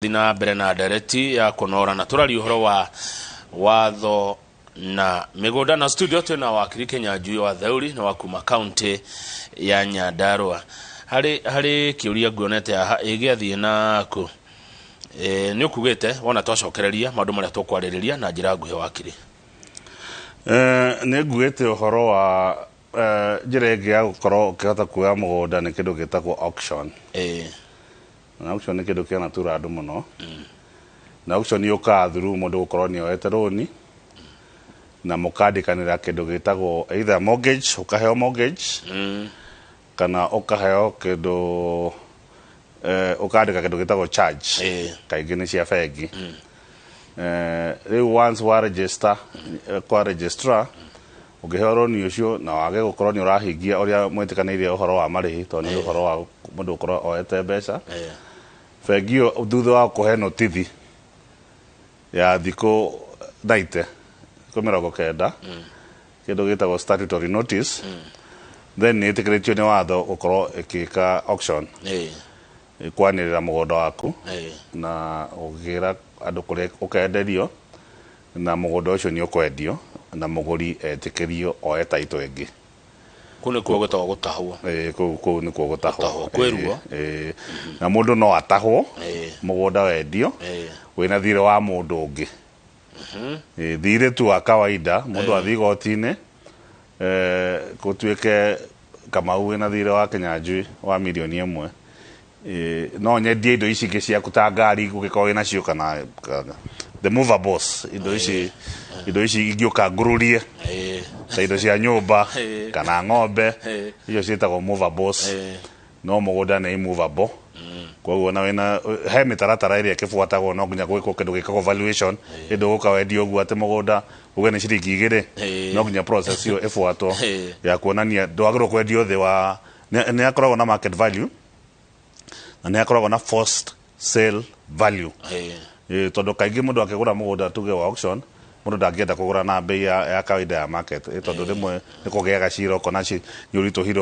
Na mbere na ndereti ya kũnora na tũraria ũhoro wa watho na mĩgũnda na studio twĩna wakiri Kĩnyanjui wa Theuri na wa kuma kaunti ya Nyandarua. Harĩ kĩũria nguonete haha ĩgĩathiĩ naku e, nĩ ũkugĩte wona twacokereria maũndũ marĩa tũkwarĩrĩria na njĩra nguhĩ, wakiri. Nĩ nguĩte ũhoro wa njĩra ĩngĩ ya gũkorwo ũkĩhota kuoya mũgũnda nĩ kĩndũ gĩtagwo auction. Na auction nĩ kĩndũ kĩanatura andũ mũno, na auction yũkaga through mũndũ gũkorwo nĩ oete rũni na mũkandĩkanĩra kĩndũ gĩtagwo either mortgage, ũkaheo mortgage kana ũkaheo kĩndũ ũkandĩka kĩndũ gĩtagwo charge. Kaingĩ nĩ cia bengi. Rĩu once wa register kwa registrar, ũngĩheo rũni ũcio na wage gũkorwo nĩ ũrahingia ũrĩa mwĩtĩkanĩirie ũhoro wa marĩhi, tondũ nĩ ũhoro wa mũndũ gũkorwo oete mbeca, bengi ĩyo thutha wa kũhe notithi ya thikũ 90, thikũ 90, kĩndũ gĩtagwo statutory notice, then nĩ ĩtĩkĩrĩtio nĩ watho gũkorwo ĩkĩka auction, kwanĩrĩra mũgũnda waku na ũgĩra andũ kũrĩa ũkenderio, na mũgũnda ũcio nĩ ũkwendio na mũgũri etĩkĩrio oe title ĩngĩ. Kũu nĩkuo gwĩtagwo gũtahwo. Ĩĩ, kũu nĩkuo gũtahwo. Gũtahwo, kwĩruo. Ĩĩ, na mũndũ no atahwo mũgũnda wendio wĩna thirĩ wa mũndũ ũngĩ. Ĩĩ, thirĩ tu wa kawaida, mũndũ athiĩ igoti-inĩ, gũtuĩke Kamau wĩna thirĩ wa Kĩnyanjui wa mirioni 1. Ĩĩ, no nyendie indo ici ingĩ ciaku ta ngari ũngĩkorwo wĩna cio kana the movables, indo ici ingĩũka ngururie ta indo cia nyũmba kana ng'ombe, icio ciĩtagwo movables. No mũgũnda nĩ immovable, koguo na wĩna he mĩtaratara ĩrĩa ĩkĩbuatagwo, no nginya gwĩkwo kĩndũ gĩkagwo valuation, ĩndũ gũka wendio ũguo atĩ mũgũnda uge nĩ ciringi 2. No nginya process ĩyo ĩbuatwo ya kuonania ndwagĩrĩirwo kwendio thĩ wa nĩ akoragwo na market value na nĩ akoragwo na forced sale value. Ĩĩ, tondũ kaingĩ mũndũ akĩgũra mũgũnda tuge wa auction, mũndũ ndangĩenda kũgũra na bei ya kawaida ya market. Ĩĩ, tondũ rĩmwe nĩ kũgĩaga cira ũkona nĩ ũritũhire,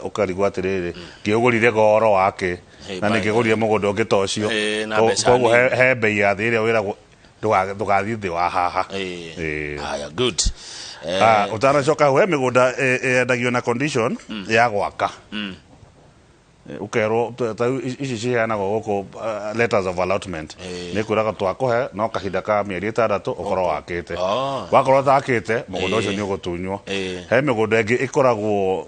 ũkarigwo atĩrĩrĩ, ngĩũgũrire goro wake na nĩngĩgũrire mũgũnda ũngĩ ta ũcio. Ĩĩ, na mbeca Koguo nini. He bei ya thĩ ĩrĩa wĩragwo ndũgathiĩ thĩ wa haha. Ĩĩ. Haya, good. Ah, ũtanacoka hau, he mĩgũnda ĩyendagio na condition ya gwaka. Ũkerwo ta rĩu ici ciheanagwo gũkũ, letters of allotment, nĩ kwĩraga twakũhe no kahinda ka mĩeri 6 ũkorwo wakĩte. Wakorwo ũtakĩte, mũgũnda ũcio nĩ ũgũtunywo. He mĩgũnda ĩngĩ ĩkoragwo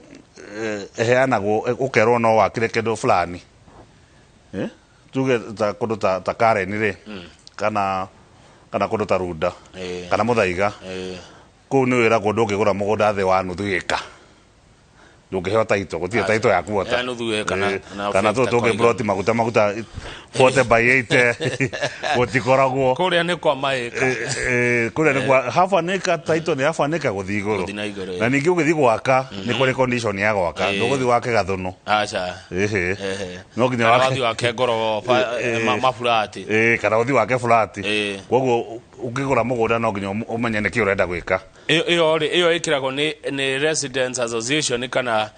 ĩheanagwo, ũkerwo no wakire kĩndũ fulani. Tuge ta kũndũ ta Karen rĩ, kana kũndũ ta Runda kana Mũthaiga, kũu nĩ wĩragwo ndũngĩgũra mũgũnda thĩ wa nuthu ĩka, ndũngĩheo title, gũtirĩ title ya kuota. Ya nuthu ĩka na kana tũ 50 tũngĩ kwa ploti maguta 40 by 80 gũtikoragwo. Kũrĩa nĩ kwa maĩka. Kũrĩa nĩ kwa half an acre, title nĩ half an acre gũthiĩ igũrũ. Gũthiĩ na igũrũ, Na ningĩ ũgĩthiĩ gwaka nĩ kũrĩ condition ya gwaka, ndũgũthiĩ wake gathũnũ. Aca. Ĩhĩ. Ehe. No nginya Kana wake wathiĩ wake ngoroba, maburati. Ĩĩ, kana ũthiĩ wake flat. Koguo ũkĩgũra mũgũnda no nginya ũmenye nĩkĩ ũrenda gwĩka. Ĩyo rĩ, ĩyo ĩkĩragwo nĩ residents association kana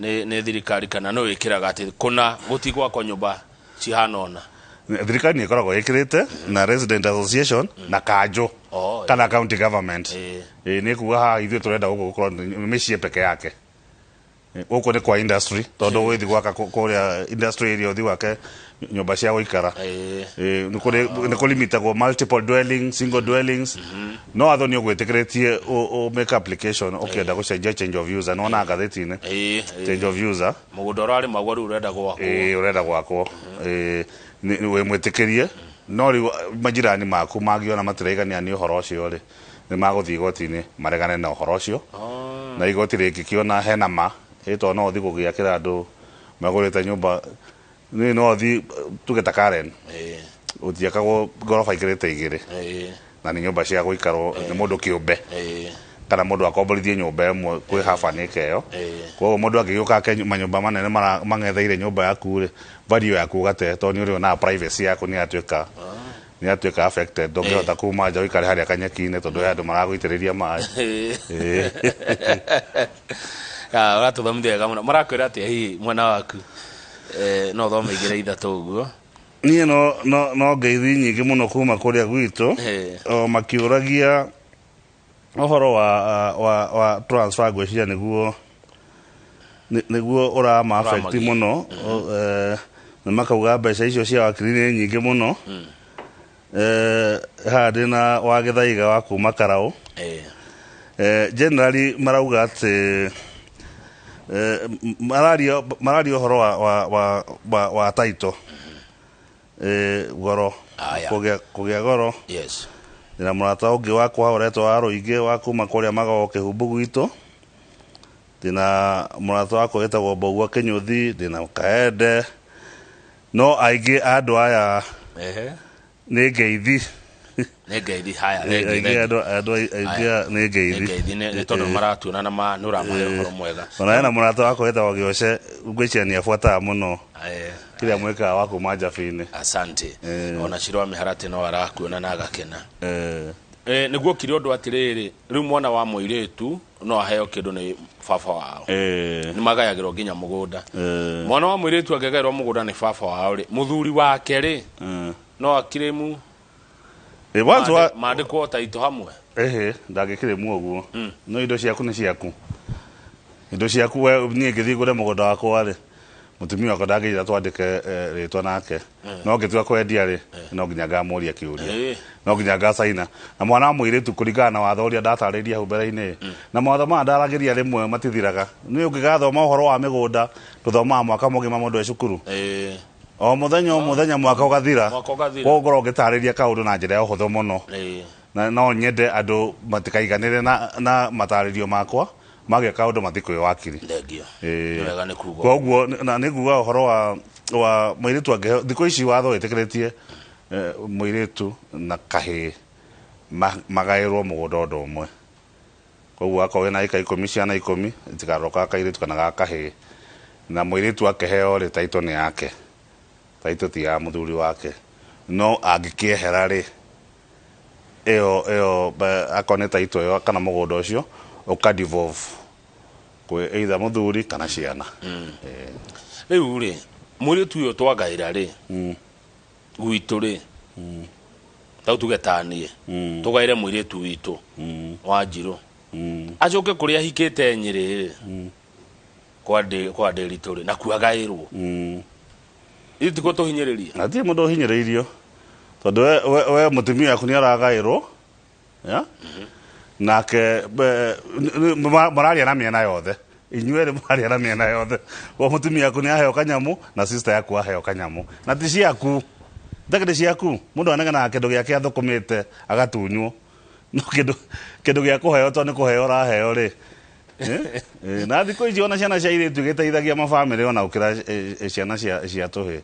nĩ thirikari, kana no ĩkĩraga atĩ kũna gũtigwakwo nyũmba cihana ũna? Thirikari nĩ ĩkoragwo ĩkĩrĩte na resident association na kanjũ kana county government. Ĩĩ, nĩ kuga haha ithuĩ tũrenda gũkũ gũkorwo nĩ mĩciĩ peke yake. Gũkũ nĩ kwa industry, tondũ ũgĩthiĩ gwaka kũrĩa industry area, ũthiĩ gwake nyũmba cia gũikara. Ĩĩ, nĩ kũlimitagwo multiple dwellings, single dwellings. No watho nĩ ũgwĩtĩkĩrĩtie ũ make application ũkĩenda gũcenjia, change of user, nĩwona ngathĩti-inĩ, change of user. Mũgũnda ũrarĩmagwo rĩu ũrenda gwakwo. Ĩĩ, ũrenda gwakwo. Ĩĩ, wĩ mwĩtĩkĩrie, no rĩu majirani maku mangĩona matiraigania nĩ ũhoro ũcio rĩ, nĩ magũthiĩ igoti-inĩ maregane na ũhoro ũcio. Na igoti rĩngĩkĩona hena ma ĩ, tondũ no ũthiĩ gũgĩakĩra andũ magũrĩte nyũmba, niĩ no ũthiĩ tuge ta Karen, gũtiakagwo ngoroba ikĩrĩte 2 na nĩ nyũmba cia gũikarwo nĩ mũndũ kĩũmbe kana mũndũ akomborithie nyũmba ĩmwe kwĩ half an acre ĩyo. Koguo mũndũ angĩgĩũka ake manyũmba manene mang'etheire nyũmba yaku rĩ, value yaku ũgate, tondũ nĩ ũrĩonaga privacy yaku nĩ yatuĩka affected, ndũngĩhota kuma nja ũikare harĩa kanyeki-inĩ tondũ he andũ maragũitĩrĩria maĩ. Ah, ũratũthomithia wega mũno. Marakwĩra atĩa hihi mwena waku? No thome 2 3 ũguo. Niĩ no ngeithi nyingĩ mũno kuma kũrĩa gwitũ. O makiũragia ũhoro wa transfer, ngwĩciria nĩguo ũrama affect Ũramagia. mũno. Na makauga mbeca icio cia wakiri nĩ nyingĩ mũno. Haha ndĩna wa Gĩthaiga wa kuma Karaũ. Generally marauga atĩ mararia ũhoro wa title, goro. Aya. Kũgĩa goro. Ndĩna mũrata ũngĩ wakwa ũretwo wa Rũingĩ wa kuma kũrĩa Magogo Kĩhumbu gwitũ. Ndĩna mũrata wakwa wĩtagwo Mbogua Kĩnyũthi, ndĩna Kaende, no aingĩ a andũ aya nĩ ngeithi. Nĩ ngeithi. Haya, thengi. Aingĩ Thengi. andũ aingĩ nĩ ngeithi. Nĩ ngeithi nĩ tondũ maratuona na nĩ ũramahe ũhoro mwega. Ona hena mũrata wakwa wĩtagwo Gĩoce, ngwĩciria nĩ abuataga mũno kĩrĩa mwĩkaga wa kuma Njabĩ-inĩ. Asante. Ona Ciro wa Mĩharatĩ no arakuona na agakena. Nĩguo kire ũndũ atĩrĩrĩ, rĩu mwana wa mũirĩtu no aheo kĩndũ nĩ baba wao, nĩ magayagĩrwo nginya mũgũnda. Mwana wa mũirĩtu angĩgaĩrwo mũgũnda nĩ baba wao rĩ, mũthuri wake rĩ, no akirĩmu Once wa mandĩkwo taito hamwe? Ehe, ndangĩkĩrĩmwo ũguo, no indo ciaku nĩ ciaku, indo ciaku we. Niĩ ngĩthiĩ ngũre mũgũnda wakwa rĩ, mũtumia wakwa ndangĩnjĩra twandĩke rĩtwa nake, no ngĩtua kwendia rĩ, no nginya ngamũria kĩũria. No nginya ngacaina na mwana wa mũirĩtu kũringana na watho ũrĩa ndatarĩria hau mbere-inĩ. Na mawatho maya ndaragĩria rĩmwe matithiraga, nĩ ũngĩgathoma ũhoro wa mĩgũnda, tũthomaga mwaka mũgima mũndũ e cukuru. O mũthenya o mũthenya, mwaka ũgathira. Mwaka ũgathira. Koguo ngorwo ngĩtarĩria kaũndũ na njĩra ya ũhũthũ mũno. Na no nyende andũ matikaiganĩre na matarĩrio makwa, magĩa kaũndũ mathiĩ kwĩ wakiri. Thengio. Nĩ wega nĩ kuga. Koguo na nĩ nguga ũhoro wa mũirĩtu angĩheo, thikũ ici watho wĩtĩkĩrĩtie mũirĩtu na kahĩĩ magaĩrwo mũgũnda ũndũ ũmwe. Koguo akorwo wĩna ĩka 10, ciana 10, itikarorwo ga kairĩtu kana ga kahĩĩ. Na mũirĩtu akĩheo rĩ, title nĩ yake, title ti ya mũthuri wake. No angĩkĩehera rĩ, ĩyo akorwo nĩ title ĩyo kana mũgũnda ũcio ũka devolve kwĩ either mũthuri kana ciana. Rĩu rĩ, mũirĩtu ũyũ twagaĩra rĩ, gwitũ rĩ, tau tuge taniĩ tũgaĩre mũirĩtu witũ wa Njirũ, acoke kũrĩa ahikĩte Nyĩrĩ rĩ, kwa Ndĩritũ rĩ, nakuo agaĩrwo. Ithuĩ tikuo tũhinyĩrĩria. Hatirĩ mũndũ ũhinyĩrĩirio, tondũ we mũtumia waku nĩ aragaĩrwo ya? Nake mũraria na mĩena yothe, inyuĩ mũraria na mĩena yothe. Koguo mũtumia waku nĩ aheo kanyamũ na sister yaku aheo kanyamũ, na ti ciaku, ndagĩrĩ ciaku. Mũndũ anegenaga kĩndũ gĩake athũkũmĩte agatunywo, no kĩndũ gĩa kũheo to nĩ kũheo ũraheo rĩ. Na thikũ ici ona ciana cia airĩtu igĩteithagia mabamĩrĩ ona gũkĩra ciana cia tũhĩ.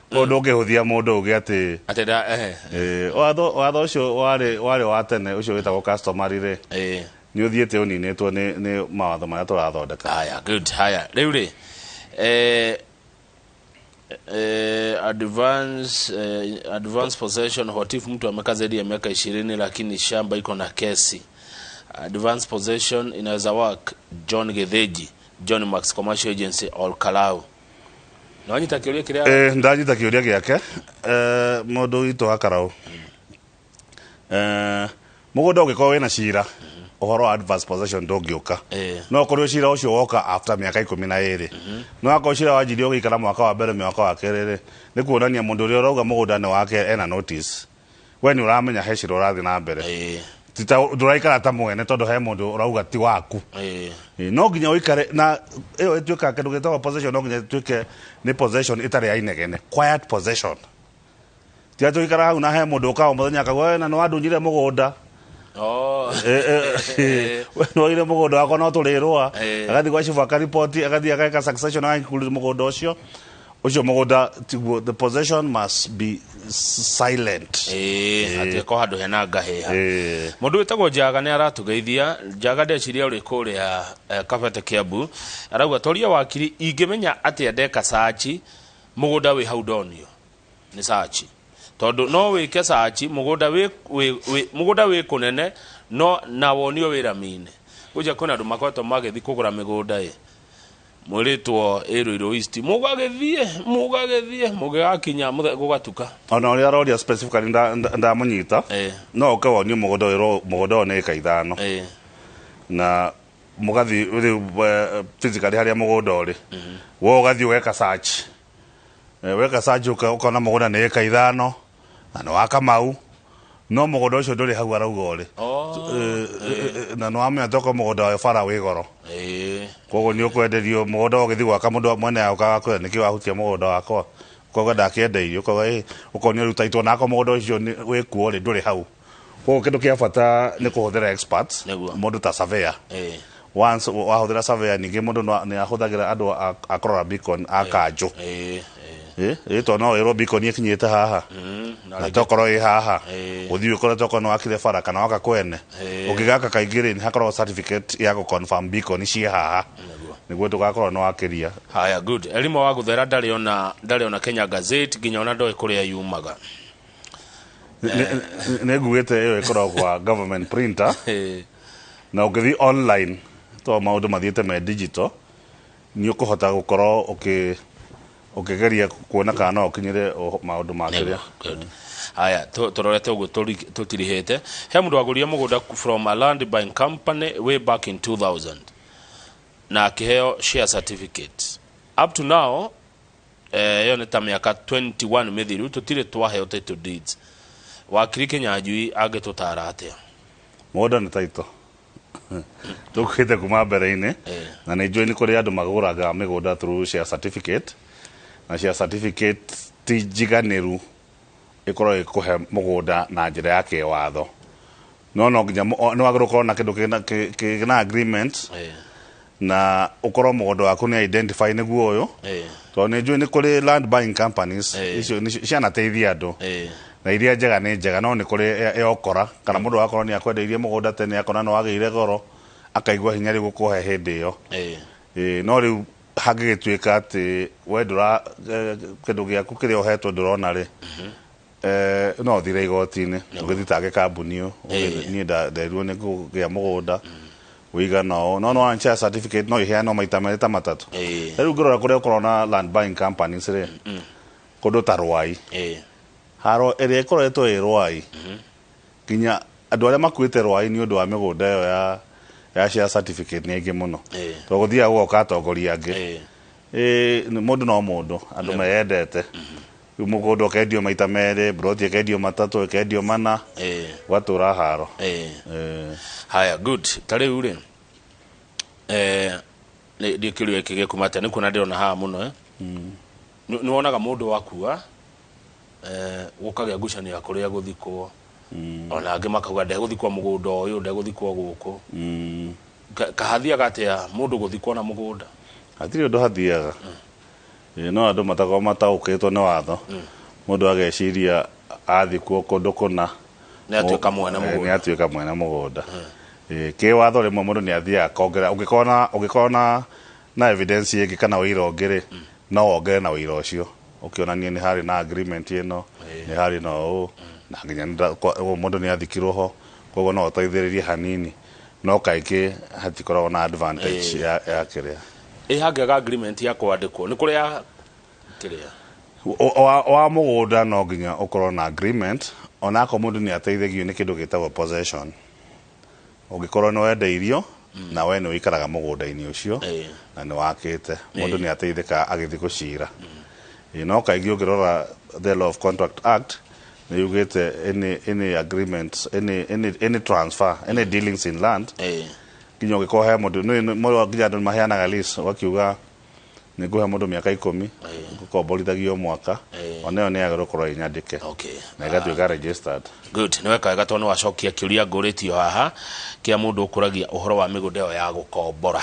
Koguo ndũngĩhũthia mũndũ uge atĩ atĩ nda ehe. Watho ũcio warĩ wa tene, ũcio wĩtagwo customary rĩ, nĩ ũthiĩte ũninĩtwo nĩ mawatho marĩa tũrathondeka. Haya, good. Haya, rĩu rĩ, advance possession, what if mtu amekaa zaidi ya miaka 20 lakini shamba iko na kesi? Advance possession inaweza work? John Getheji, John Max Commercial Agency, Ol Kalou. Nawanyita kĩũria kĩrĩa? Ndanyita kĩũria gĩake, mũndũ witũ wa Karau. Mũgũnda ũngĩkorwo wĩna cira, ũhoro wa advance possession ndũngĩũka. No ũkorwo cira ũcio woka after mĩaka 12, no akorwo cira wanjirie ũgĩikara mwaka wa mbere, mwaka wa kerĩ rĩ, nĩ kuonania mũndũ ũrĩa ũrauga mũgũnda nĩ wake ena notice. We nĩ ũramenya he cira ũrathiĩ na mbere. Ti ta ndũraikara ta mwene, tondũ he mũndũ ũrauga ti waku. No nginya ũikare na ĩyo ĩtuĩkaga kĩndũ gĩtagwo possession, no nginya ĩtuĩke nĩ possession ĩtarĩ ya inegene, quiet possession. Ti atĩ ũikara hau na he mũndũ ũkaga o mũthenya akauga, "We na nĩ wandunyire mũgũnda." We nĩwoire mũgũnda wakwa, no tũrĩrũa. Agathiĩ gwa cibũ akaripoti, agathiĩ ageka succession, aga-include mũgũnda ũcio. Ũcio mũgũnda tiguo. The possession must be silent. Ĩĩ, atĩ ko handũ hena ngahĩha. Mũndũ wĩtagwo Njaga nĩ aratũgeithia. Njaga, ndeciria ũrĩ kũrĩa Kabete, Kiambu. Arauga, toria wakiri, ingĩmenya atĩa ndeka search mũgũnda wĩ hau ndonio nĩ search? Tondũ no wĩke search mũgũnda wĩ mũgũnda wĩ kũnene, no na wonio wĩ rami-inĩ. Gũcia kwĩna andũ makoretwo magĩthiĩ kũgũra mĩgũnda ĩ. Mwĩrĩtwo ĩ Ruiru East, mũgagĩthiĩ mũgagĩthiĩ mũgĩgakinya gũgatuka. Ona ũrĩa aroria specifically ndamũnyita. No ũke wonio mũgũnda ũyũ, mũgũnda ũyũ nĩ ĩka 5. Na mũgathiĩ rĩu physically harĩa mũgũnda ũrĩ. We ũgathiĩ ũgeka search. Weka search ũkona mũgũnda nĩ ĩka 5 na nĩ wa Kamau. No mũgũnda ũcio ndũrĩ hau arauga ũrĩ. Na nĩ wamenya tokorwo mũgũnda wa bara wĩ goro. Koguo nĩ ũkwenderio mũgũnda ũgĩthiĩ gwaka mũndũ mwene agũkaga kwĩra nĩkĩ wahutia mũgũnda wakwa. Ũkauga ndakĩendeirio, ũkauga ĩ, ũkonio rĩu title onako mũgũnda ũcio wĩkuo rĩ ndũrĩ hau. Koguo kĩndũ kĩa bata nĩ kũhũthĩra experts, mũndũ ta surveyor. Once wahũthĩra surveyor ningĩ mũndũ nĩ ahũthagĩra andũ a kũrora beacon a kanjũ. Tondũ no wĩrwo beacon ĩkinyĩte haha. Na tokorwo ĩ haha. Ũthiĩ ũkore tokorwo nĩ wakire bara kana waka kwene. Ũngĩgaka kaingĩ rĩ, nĩ hakoragwo certificate ya gũ confirm beacon ciĩ haha. Nĩguo ndũgakorwo nĩ wakĩria. Haya, good. Elimo wa Guthera ndarĩ ona Kenya Gazette nginya ona ndoĩ kũrĩa yumaga. Nĩ nguĩte ĩyo ĩkoragwo kwa government printer. Na ũngĩthiĩ online to maũndũ mathiĩte me digital, nĩ ũkũhota gũkorwo ũkĩgeria kuona kana no ũkinyĩre maũndũ ma kĩrĩa. Haya, tũrorete ũguo tũtirihĩte. He mũndũ wagũrire mũgũnda from a land buying company way back in 2000 na akĩheo share certificate. Up to now, ĩyo nĩ ta mĩaka 21 mĩthiru, tũtirĩ twaheo title deeds. Wakiri Kinyanjui angĩtũtara atĩa? Mũgũnda nĩ title. Tũkĩte kuma mbere-inĩ, na nĩ njũĩ nĩ kũrĩ andũ magũraga mĩgũnda through share certificate, na share certificate ti njiganĩru ĩkorwo ĩkũhe mũgũnda na njĩra ya kĩwatho. No no nginya nĩ wagĩrĩirwo gũkorwo na kĩndũ kĩna agreement, na ũkorwo mũgũnda waku nĩ identify nĩguo ũyũ. Tondũ nĩ njũĩ nĩ kũrĩ land buying companies, icio nĩcio cianateithia andũ. Na iria njega nĩ njega, no nĩ kũrĩ ya ũkora, kana mũndũ akorwo nĩ akwendeirie mũgũnda tene, akona nĩ wagĩire goro, akaigua hinya rĩu gũkũhe hĩndĩ ĩyo. No rĩu hangĩgĩtuĩka atĩ we ndũra, kĩndũ gĩaku kĩrĩa ũhetwo ndũrona rĩ, no ũthire igoti-inĩ, ũgĩthitange kambuni ĩyo, niĩ nderirwo nĩ ngũgĩa mũgũnda ũigana ũũ. No no share certificate no iheanwo maita merĩ ta matatũ. Rĩu ngĩrora kũrĩa ũkoragwo na land buying companies rĩ, kũndũ ta Ruai. Haro ĩrĩa ĩkoretwo ĩ Ruai, nginya andũ arĩa makuĩte Ruai nĩ ũndũ wa mĩgũnda ĩyo ya share certificate nĩ aingĩ mũno. Tondũ gũthiaga gũgoka atongoria angĩ. Mũndũ no mũndũ, andũ meyendete. Rĩu mũgũnda ũkendio maita merĩ, ploti ĩkendio matatũ, ĩkendio mana, ũgatũra haro. Haya, good. Ta rĩu rĩ, nĩ kĩũria gĩkĩ gĩkuma atĩa? Nĩ kuona ndĩrona haha mũno, Nĩ wonaga mũndũ wakua, gũkagĩa ngucanio ya kũrĩa gũthikwo. Ona angĩ makauga ndegũthikwo mũgũnda ũyũ, ndegũthikwo gũkũ. Kahathiaga atĩa mũndũ gũthikwo na mũgũnda? Hatirĩ ũndũ hathiaga. No andũ matakoragwo mataũkĩtwo nĩ watho. Mũndũ ageciria athikwo kũndũ kũna, Nĩ atuĩka mwene mũgũnda. Nĩ atuĩka mwene mũgũnda. Kĩwatho rĩmwe mũndũ nĩ athiaga akongerera, ũngĩkorwo na evidence ĩngĩ kana ũira ũngĩ rĩ, no wongerere na ũira ũcio. Ũkĩonania nĩ harĩ na agreement ĩno, nĩ harĩ na ũũ, na nginya mũndũ nĩ athikirwo ho, koguo no ũteithĩrĩrie hanini. No kaingĩ hatikoragwo na advantage ya kĩrĩa. Ĩ hangĩaga agreement ya kwandĩkwo, nĩ kũrĩa kĩrĩa? Wa mũgũnda no nginya ũkorwo na agreement, onakorwo mũndũ nĩ ateithagio nĩ kĩndũ gĩtagwo possession. Ũngĩkorwo nĩ wendeirio, na we nĩ ũikaraga mũgũnda-inĩ ũcio, na nĩ wakĩte, mũndũ nĩ ateithĩkaga agĩthiĩ gũcira. No kaingĩ ũngĩrora the Law of Contract Act, nĩ yugĩte any agreement, any transfer, any dealings in land, nginya ũngĩkorwo he mũndũ, nĩ nginya andũ maheanaga lease, ũgakiuga nĩ ngũhe mũndũ mĩaka 10, ngũkomborithagio o mwaka, ona ĩyo nĩ yagĩrĩirwo gũkorwo ĩ nyandĩke. Na ĩgatuĩka registered. Good. Nĩ weka wega tondũ nĩ wacokia kĩũria ngũrĩtio haha kĩa mũndũ ũkũragia ũhoro wa mĩgũnda ĩyo ya gũkombora.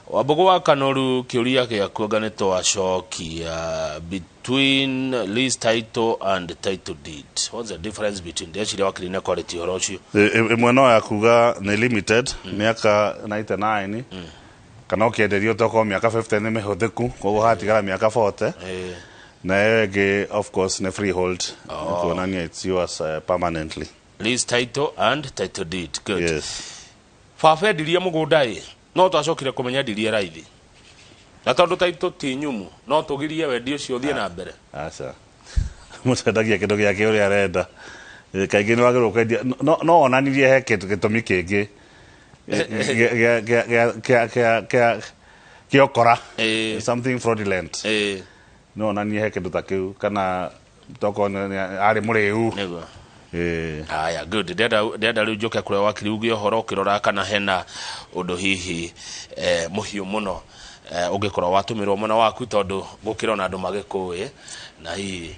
Wambũgũ wa Kanoru, kĩũria gĩaku anga nĩ twacokia between lease title and title deed. What's the difference between? Ndeciria wakiri nĩ akwarĩtie ũhoro ũcio. Ĩmwe no ya kuga nĩ limited, mĩaka 99, kana ũkĩenderio tokorwo mĩaka 50 nĩ mĩhũthĩku, koguo hatigara mĩaka 40. Na ĩyo ĩngĩ of course nĩ freehold, kuonania it's yours permanently. Lease title and title deed. Good. Yes. Baba endirie mũgũnda ĩ, no twacokire kũmenya endirie raithi. Na tondu taitũ ti nyumu no tũgirie wendi ũcio ũthiĩ na mbere. Aca, mũtendagia kĩndũ gĩake ũrĩa arenda. Kaingĩ nĩ wagĩrĩirwo kwendia no onanirie he kĩndũ gĩtũmi kĩngĩ kĩa ũkora, something fraudulent. No onanie he kĩndũ ta kĩu, kana tokorwo arĩ mũrĩu. Nĩguo. Aya, good. Ndĩrenda rĩu njoke kũrĩa wakiri uge ũhoro ũkĩrora kana hena ũndũ hihi mũhiũ mũno ũngĩkorwo watũmĩrwo mwena waku, tondũ gũkĩrona andũ magĩkũĩ na hihi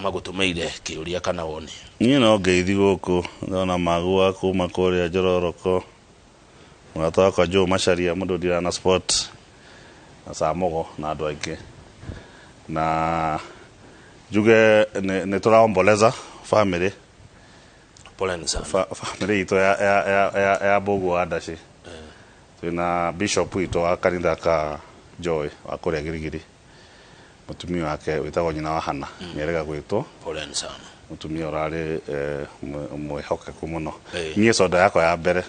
magũtũmĩire kĩũria kana woni. Niĩ no ngeithi gũkũ ndona magua kuma kũrĩa Njororoko, mũrata wakwa Joe Macharia, mũndũ ndira na sport na Samogo na andũ aingĩ, na njuge nĩ tũraomboleza family. Poleni sana. Family itũ ya Mbũguo wa Ndaci. Twĩna bishop witũ wa kanitha ka Joy wa kũrĩa Girigiri, mũtumia wake wĩtagwo nyina wa Hana, nĩarega gwĩtwo. Poleni sana. Mũtumia ũrarĩ mwĩhokeku mũno. Niĩ soda yakwa ya mbere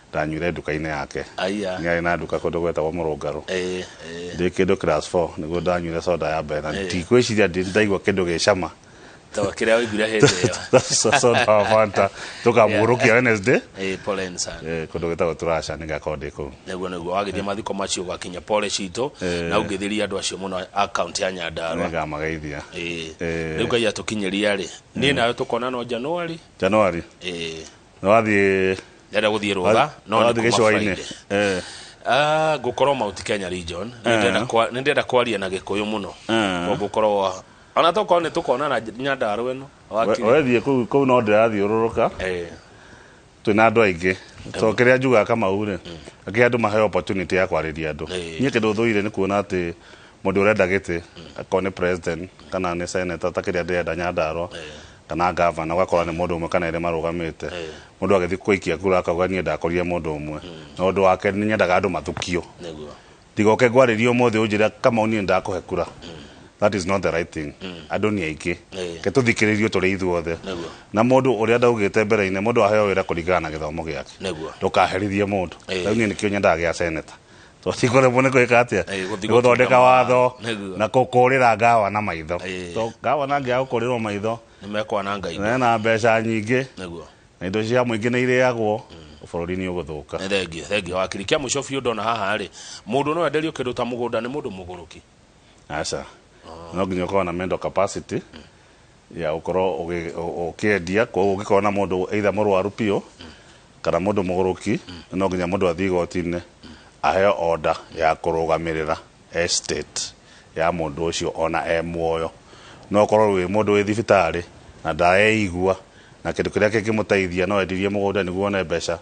ndanyuire nduka-inĩ yake. Aya. Nĩ arĩ na nduka kũndũ gwetagwo Mũrũngarũ. Ndĩ kĩndũ class 4 nĩguo ndanyuire soda ya mbere, na ndikwĩciria ndaigua kĩndũ gĩ cama To kĩrĩa waiguire hĩndĩ ĩyo. Soda wa Fanta tũkamũgũrũkia Wednesday. Poleni sana. Kũndũ gwĩtagwo Turasha nĩngakorwo ndĩ kũu. Nĩguo nĩguo wagĩthiĩ mathiko macio ũgakinya pole citũ, na ũngĩthĩria andũ acio mũno akaunti ya Nyandarua. Nĩngamageithia. Rĩu Ngai atũkinyĩria rĩ, niĩ nawe tũkona no January. January. Nĩwathiĩ Ndĩrenda gũthiĩ rũtha, no nĩ wathiĩ kuma gĩcũa-inĩ. Friday. Ngũkorwo Mount Kenya region. Nĩndĩrenda kwaria na Gĩkũyũ mũno. Ngũkorwo ona tokorwo nĩ tũkonana Nyandarua ĩno. Wakiri. Wethiĩ kũu no ndĩrathiũrũrũka. Twĩna andũ aingĩ. To kĩrĩa njugaga Kamau rĩ, akĩ andũ maheo opportunity ya kwarĩria andũ. Niĩ kĩndũ thũire nĩ kuona atĩ mũndũ ũrenda gĩtĩ, akorwo nĩ president kana nĩ senator ta kĩrĩa ndĩrenda Nyandarua, kana governor, ũgakora nĩ mũndũ ũmwe kana erĩ marũgamĩte. Mũndũ agĩthiĩ gũikia kura akauga niĩ ndakorire mũndũ ũmwe. Na ũndũ wake nĩ nyendaga andũ mathukio. Ndigoke ngwarĩrie ũmũthĩ ũnjĩre Kamau niĩ ndakũhe kura. That is not the right thing. Andũ nĩ aingĩ. Ke tũthikĩrĩrio tũrĩ ithuothe. Na mũndũ ũrĩa ndaugĩte mbere-inĩ, mũndũ aheo wĩra kũringana na gĩthomo gĩake. Ndũkaherithie mũndũ. Rĩu niĩ nĩkĩo nyendaga gĩa senator. Tondũ tikũremwo nĩ gwĩka atĩa? Gũthiĩ Nĩ gũthondeka gũtunda watho na kũkũrĩra ngawa na maitho. Tondũ ngawa na angĩaga gũkũrĩrwo maitho, Nĩ mekwananga indo. Mena mbeca nyingĩ. Na indo cia mũingĩ nĩ irĩagwo, bũrũri nĩ ũgũthũka. Nĩ thengio, thengio wakiri. Kĩa mũico biũ ndona haha rĩ, mũndũ no enderio kĩndũ ta mũgũnda nĩ mũndũ mũgũrũki? Aca. No nginya ũkorwo na mental capacity ya gũkorwo ũkĩendia. Koguo ũngĩkorwo na mũndũ either mũrwaru biũ kana mũndũ mũgũrũki, no nginya mũndũ athiĩ igoti-inĩ aheo order ya kũrũgamĩrĩra estate ya mũndũ ũcio ona e muoyo. No ũkorwo wĩ mũndũ wĩ thibitarĩ na ndareigua, na kĩndũ kĩrĩa kĩngĩmũteithia no endirie mũgũnda nĩguo one mbeca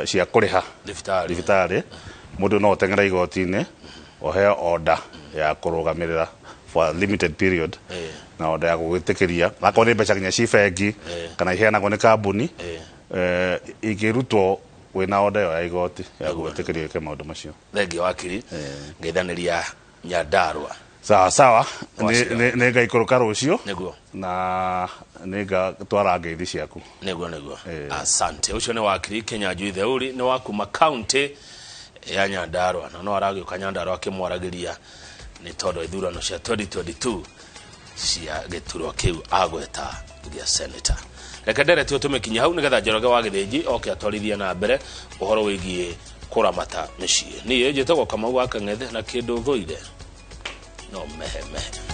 cia kũrĩha Thibitarĩ. thibitarĩ. Mũndũ no ũteng'ere igoti-inĩ ũheo order ya kũrũgamĩrĩra for a limited period, na order ya gũgwĩtĩkĩria akorwo nĩ mbeca nginya ci bengi kana iheanagwo nĩ kambuni, ingĩrutwo wĩna order ĩyo ya igoti ya gũgwĩtĩkĩria wĩke maũndũ macio. Thengio wakiri. Ngeithanĩria Nyandarua. Sawa sawa. Wacira. Nĩ ngaikũrũka rũciũ. Nĩguo. Na nĩ ngatwara ngeithi ciaku. Nĩguo, nĩguo. Asante. Ũcio nĩ wakiri Kĩnyanjui Theuri, nĩ wa kuma kaunti ya Nyandarua, na no aragĩũka Nyandarua akĩmwaragĩria nĩ tondũ ithurano cia 2022 cia gĩturwa kĩu agweta gĩa senator. Reke ndereti ũtũmĩkinyie hau nĩgetha Njoroge wa Gĩthĩnji oke atwarithie na mbere ũhoro wĩgiĩ kũramata mĩciĩ. Niĩ njĩtagwo Kamau wa Kang'ethe, na kĩndũ thũire no mehe mehe.